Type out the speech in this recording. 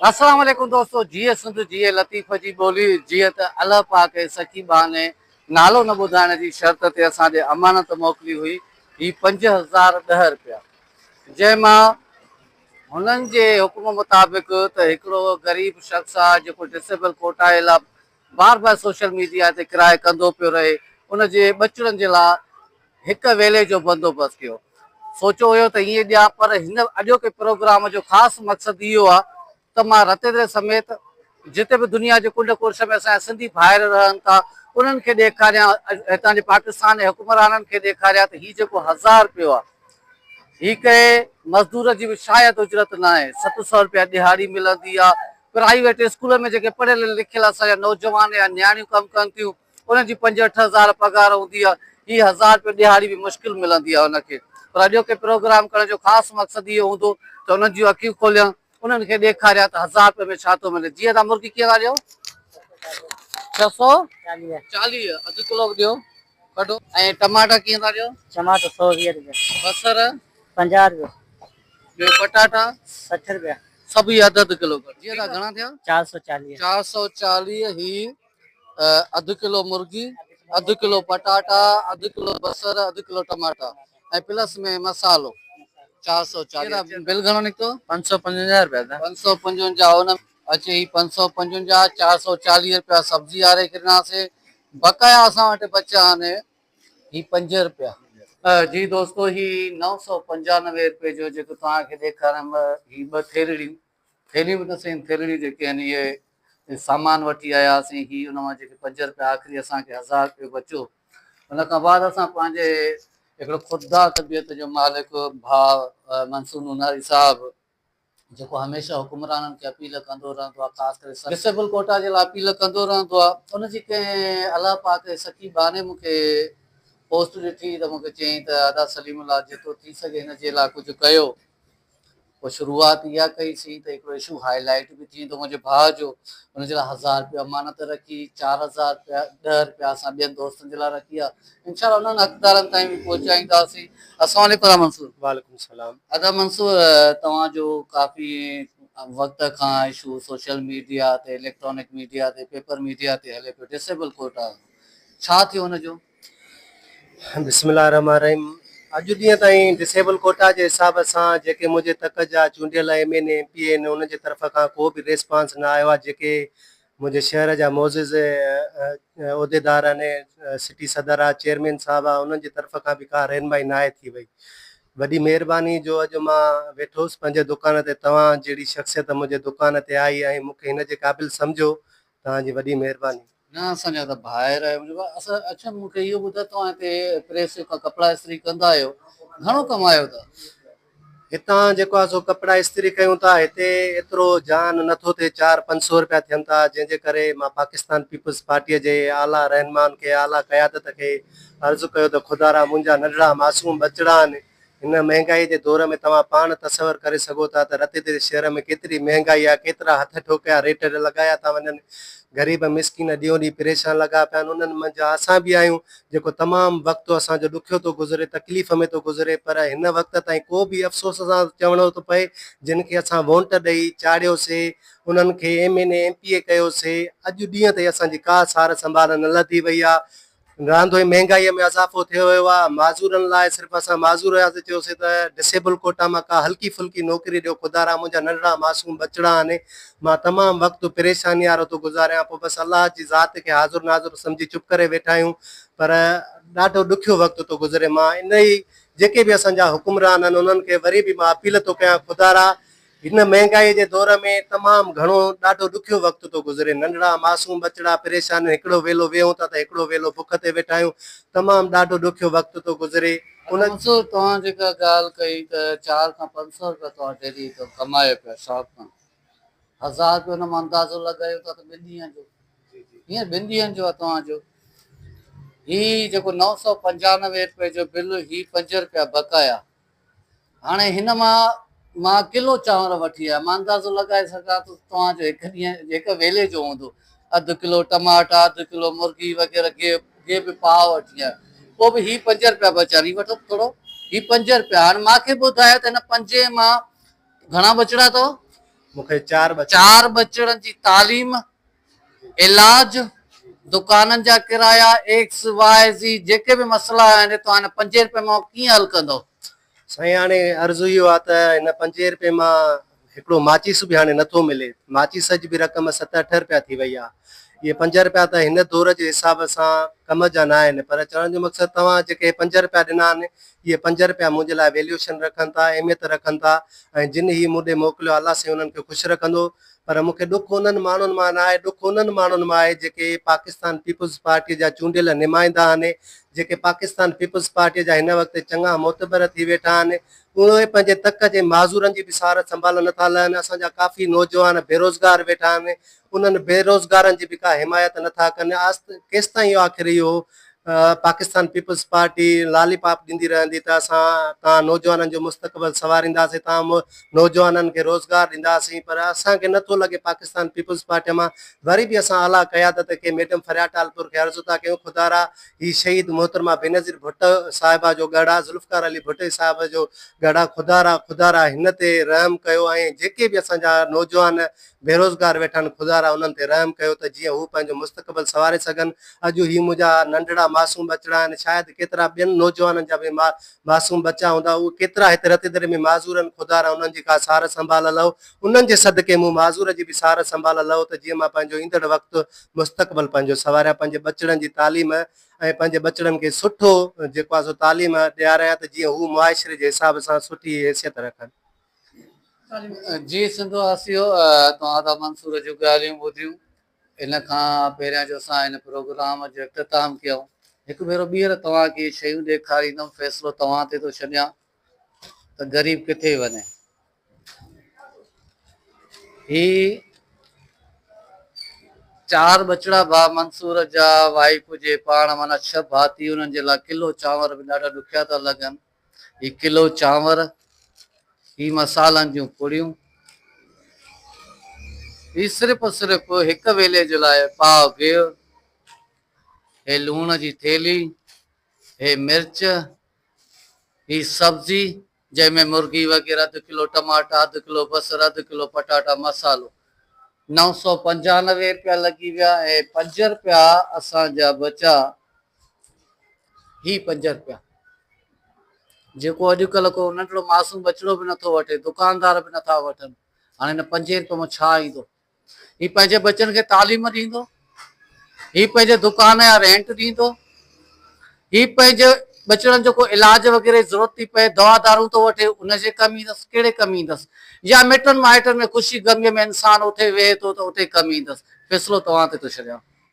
السلام عليڪم دوستو جيئي سنڌ جيئي لطيف جي ٻولي جيئن ته الله پاڪ جي سچي ٻانهي نالو نه ٻڌائڻ جي شرط تي اسان ڏي امانت موڪلي هئي هي 5010 رپيا جنهن مان هنن جي حڪم مطابق ته هڪڙو غريب شخص آ جيڪو ڊسيبل ڪوٽا جي لا بار بار سوشل ميڊيا تي ڪرائي ڪندو پيو رهي ان جي ٻچڙن جي لا هڪ ويلي جو بندوبست ڪيو. سوچيو هيو ته ائين ڏيان پر هن اڄوڪي پروگرام جو خاص مقصد اهو آ ته مان رتيدري سميت جتي به دنيا جي ڪنڊ ڪڙڇ ۾ اسان جا سنڌي ڀائر رهن ٿا انهن کي ڏيکاريان هتان جي پاڪستان جي حڪمرانن کي ڏيکاريان ته هي جيڪو هزار رپيو آ هي ڪنهن مزدور جي به شايد اجرت ناهي 700 رپيا ڏهاڙي ملندي آ پرائيويٽ اسڪولن ۾ جيڪي پڙهيل لکيل اسان جا نوجوان يا نياڻيون ڪم ڪن ٿيون انهن جي پنج اٺ هزار پگهار هوندي آهي، هي هزار رپيو ڏهاڙي به مشڪل ملندي آهي ان کي. پر اڄوڪي پروگرام ڪرڻ جو خاص مقصد اهو هوندو ته انهن جون اکيون کوليان، انهن کي ڏيکاريان ته هزار رپئي ۾ ڇا ٿو ملي. جيئن توهان مرغي ڪيئن ٿا ڏيو؟ 640 اڌ ڪلو ڏيو ڪڍو. ۽ ٽماٽا ڪيئن ٿا ڏيو؟ ٽماٽو 120 رپيا. بصر؟ 50 رپيا. ٻيو پٽاٽا؟ 60 رپيا. سڀ ئي اڌ اڌ ڪلو ڪڍو. جيئن توهان گهڻا ٿيا؟ 440. 440 هي اڌ ڪلو مرغي، اڌ ڪلو پٽاٽا، اڌ ڪلو بصر، اڌ ڪلو ٽماٽا ۽ پلس ۾ مصالحو 440. بل گهڻو نڪتو؟ 555 رپيا ادا. 555 ان اچي هي 555 440 رپيا سبزي واري کي ڏناسي بقايا اسان وٽ بچيا آهن هي 5 رپيا. جي دوستو هي 995 رپئي جو جيڪو توهان کي ڏيکاريم هي ٻه ٿيلهڙيون ٿيلهيون به نه سهي ٿيلهڙيون جيڪي آهن اهي سامان وٺي آياسين هي ان مان جيڪي پنج روپيا آخري اسان کي هزار روپيو بچو ان کان بعد اسان پنهنجي هڪڙو خوددار طبيعت جو مالڪ ڀاء منصور نوناري صاحب جيڪو هميشه حڪمرانن کي اپيل ڪندو رهندو آهي خاص ڪري ڊسيبل ڪوٽا جي لاء اپيل ڪندو رهندو آهي ان جي ڪنهن الله پاڪ جي سچي ٻانهي مون کي پوسٽ ڏٺي ته مون کي چيائين ته ادا سليم الله جيترو ٿي سگهي هن جي لاء ڪجهه ڪيو پوء شروعات اها ڪئي سين ته هڪڙو اشو هائي لائيٽ به ٿي ويندو منهنجي ڀاء جو ان جي لاء هزار رپيا امانت رکي 4000 رپيا 10 رپيا اسان ٻين دوستن جي لاء رکي آ انشاء الله انهن حقدارن تائين به پهچائينداسين السلام عليڪم ادا منصور. وعليڪم السلام. ادا منصور توهان جو ڪافي وقت کان اشو سوشل ميڊيا تي اليڪٽرانڪ ميڊيا تي پيپر ميڊيا تي هلي پيو ڊسيبل ڪوٽا ڇا ٿيو ان جو؟ بسم الله الرحمٰن الرحيم اڄ ڏينهن تائين ڊسيبل ڪوٽا جي حساب سان جيڪي منهنجي تڪ جا چونڊيل M N A M P A آهن انهن جي طرف کان ڪو به ريسپانس نه آيو آهي جيڪي منهنجي شهر جا معزز عهديدار آهن سٽي صدر آهي چيئرمين صاحب آهي انهن جي طرف کان به ڪا رهنمائي ناهي ٿي وئي وڏي مهرباني جو اڄ مان ويٺو هوس پنهنجي دڪان تي توهان جهڙي شخصيت منهنجي دڪان تي آئي ۽ مون کي هن جي قابل سمجهيو توهان جي وڏي مهرباني. نه اسان جا ته ڀائر آهيو منهنجو ڀاء اصل اڇا مون کي اهو ٻڌاء توهان هتي پريس کان ڪپڙا استري ڪندا آهيو گهڻو ڪمايو ٿا. هتان جيڪو آهي سو ڪپڙا استري ڪيون ٿا هتي ايترو جان نٿو ٿئي چار پنج سو روپيا ٿين ٿا جنهن جي ڪري مان پاڪستان پيپلز پارٽيء جي اعليٰ رهنمائن کي اعليٰ قيادت کي عرض ڪيو ته خدارا منهنجا ننڍڙا معصوم ٻچڙا آهن هن مهنگائيء جي دور ۾ توهان پاڻ تصور ڪري سگهو ٿا ته رتيديري شهر ۾ ڪيتري مهنگائي آهي، ڪيترا هٿ ٺوڪيا ريٽ لڳايا ٿا وڃن، غريب مسڪين ڏينهون ڏينهن پريشان لڳا پيا آهن، انهن منجهان اسان به آهيون، جيڪو تمام وقت اسان جو ڏکيو ٿو گذري، تڪليف ۾ ٿو گذري، پر هن وقت تائين ڪو به افسوس سان چوڻو ٿو پئي، جن کي اسان وونٽ ڏئي چاڙهيو سي، انهن کي M N A, M P A ڪيو سي، اڄ ڏينهن تائين اسان جي ڪا سار سنڀال نه لڌي وئي آهي، رهندو ۽ مهنگائيء ۾ اضافو ٿيو ويو آهي، معذورن لاء صرف اسان معذور هياسين چيوسين ته ڊسيبل ڪوٽا مان ڪا هلڪي ڦلڪي نوڪري ڏيو خدارا منهنجا ننڍڙا معصوم ٻچڙا آهن مان تمام وقت پريشاني وارو ٿو گذاريان پوء بس الله جي ذات کي حاضر ناظر سمجهي چپ ڪري ويٺا آهيون پر ڏاڍو ڏکيو وقت ٿو گذري مان انهي جيڪي به اسان جا حڪمران آهن انهن کي وري به مان اپيل ٿو ڪيان خدارا هن مهنگائيء جي دور ۾ تمام گهڻو ڏاڍو ڏکيو وقت ٿو گذري. ننڍڙا معصوم ٻچڙا پريشان آهن. هڪڙو ويلو ويهون ٿا ته هڪڙو ويلو بک تي ويٺا آهيون. تمام ڏاڍو ڏکيو وقت ٿو گذري. ان. منصور توهان جيڪا ڳالهه ڪئي ته چار کان پنج سئو رپيا توهان ڊيلي ڪمايو پيا شاپ مان هزار رپيو ان مان اندازو لڳايو ٿا ته ٻن ڏينهن جو هينئر ٻن ڏينهن جو آهي توهان جو هي جيڪو 995 رپئي جو بل هي پنج رپيا بقايا هاڻي هن مان مان ڪلو چانور وٺي آيم، مان اندازو لڳائي سگهان ٿو ته توهان جو هڪ ڏينهن هڪ ويلي جو هوندو. اڌ ڪلو ٽماٽا، اڌ ڪلو مرغي وغيره گيهه گيهه به پاء وٺي آيم. پوء به هي پنج رپيا بچيا آهن. هي وٺو ٿورو هي پنج رپيا. هاڻي مان کي ٻڌايو ته هن پنجين مان گهڻا ٻچڙا اٿو؟ مون کي چار ٻچڙا. چار ٻچڙن جي تعليم، علاج، دڪانن جا ڪرايا، ايڪس، واء، زي جيڪي به مسئلا آهن توهان هن پنجين رپئي مان ڪيئن حل ڪندؤ؟ سائين هاڻي عرض اهو آهي ته هن پنجين رپئي مان هڪڙو ماچيس به هاڻي نٿو ملي. ماچيس جي به رقم ست اٺ رپيا ٿي وئي آهي. اهي پنج رپيا ته هن دور جي حساب سان ڪم جا نه آهن پر چوڻ جو مقصد توهان جيڪي پنج رپيا ڏنا آهن اهي پنج رپيا منهنجي لاء ويليوشن رکن ٿا، اهميت رکن ٿا ۽ جن هي مون ڏي موڪليو الله سائين انهن کي خوش رکندو. پر مون کي ڏک انهن ماڻهن مان نه آهي، ڏک انهن ماڻهن مان آهي جيڪي پاڪستان پيپلز پارٽيء جا چونڊيل نمائندا آهن، جيڪي پاڪستان پيپلز پارٽيء جا هن وقت چڱا معتبر ٿي ويٺا آهن، اهي پنهنجي تڪ جي معذورن جي به سار سنڀال نه ٿا لهن، اسان جا ڪافي نوجوان بيروزگار ويٺا آهن، انهن بيروزگارن جي به ڪا حمايت نه ٿا ڪن، ڪيستائين اهو آخر اهو پاڪستان پيپلز پارٽي لالي پاپ ڏيندي رهندي ته اسان توهان نوجوانن جو مستقبل سنوارينداسين توهان نوجوانن کي روزگار ڏينداسين پر اسان کي نٿو لڳي پاڪستان پيپلز پارٽي مان وري به اسان اعليٰ قيادت کي ميڊم فريال ٽالپور کي عرض ٿا ڪيون خدارا هي شهيد محترمه بينظير ڀٽو صاحبه جو ڳڙهه آ ذوالفقار علي ڀٽي صاحب جو ڳڙهه آ خدارا خدارا هن تي رحم ڪيو ۽ جيڪي به اسان جا نوجوان بيروزگار ويٺا آهن خدارا انهن تي رحم ڪيو ته جيئن هو پنهنجو مستقبل سنواري سگهن اڄ هي منهنجا ننڍڙا معصوم ٻچڙا آهن شايد ڪيترا ٻين نوجوانن جا به معصوم ٻچا هوندا اهي ڪيترا هتي رتيدري ۾ معذور آهن خدارا انهن جي ڪا سار سنڀال لهو انهن جي صدقي مون معذور جي به سار سنڀال لهو ته جيئن مان پنهنجو ايندڙ وقت مستقبل پنهنجو سنواريان پنهنجي ٻچڙن جي تعليم ۽ پنهنجي ٻچڙن کي سٺو جيڪو آهي سو تعليم ڏياريان ته جيئن هو معاشري جي حساب سان سٺي حيثيت رکن. جي سنڌ واسيو توهان ادا منصور جون ڳالهيون ٻڌيون ان کان پهريان جو اسان هن پروگرام جو اختتام ڪيون هڪ ڀيرو ٻيهر توهان کي شيون ڏيکاريندم فيصلو توهان تي ٿو ڇڏيان ته غريب ڪٿي وڃي هي چار ٻچڙا ڀاء منصور جا وائيف جي پاڻ معنيٰ ڇهه ڀاتي انهن جي لاء ڪلو چانور به ڏاڍا ڏکيا ٿا لڳن هي ڪلو چانور، هي مصالحن جون پڙيون، هي صرف صرف هڪ ويلي جي لاء پاء گيهه، هي لوڻ جي ٿيلهي، هي مرچ، هي سبزي جنهن ۾ مرغي وغيره، اڌ ڪلو ٽماٽا، اڌ ڪلو بصر، اڌ ڪلو پٽاٽا، مصالحو 995 رپيا لڳي ويا ۽ پنج رپيا اسان جا بچا. هي پنج رپيا جيڪو اڄڪلهه ڪو ننڍڙو معصوم ٻچڙو به نٿو وٺي، دڪاندار به نٿا وٺن. هاڻي هن پنجين رپين مان ڇا ايندو؟ هي پنهنجي ٻچن کي تعليم ڏيندو؟ هي پنهنجي دڪان جا رينٽ ڏيندو؟ هي پنهنجي ٻچڙن جو ڪو علاج وغيره جي ضرورت ٿي پئي، دوا دارون ٿو وٺي، ان جي ڪم ايندس؟ ڪهڙي ڪم ايندس؟ يا مٽن مائٽن ۾ خوشي غميء ۾ انسان اٿي ويهي ٿو ته اتي ڪم ايندس؟ فيصلو توهان تي ٿو ڇڏيان.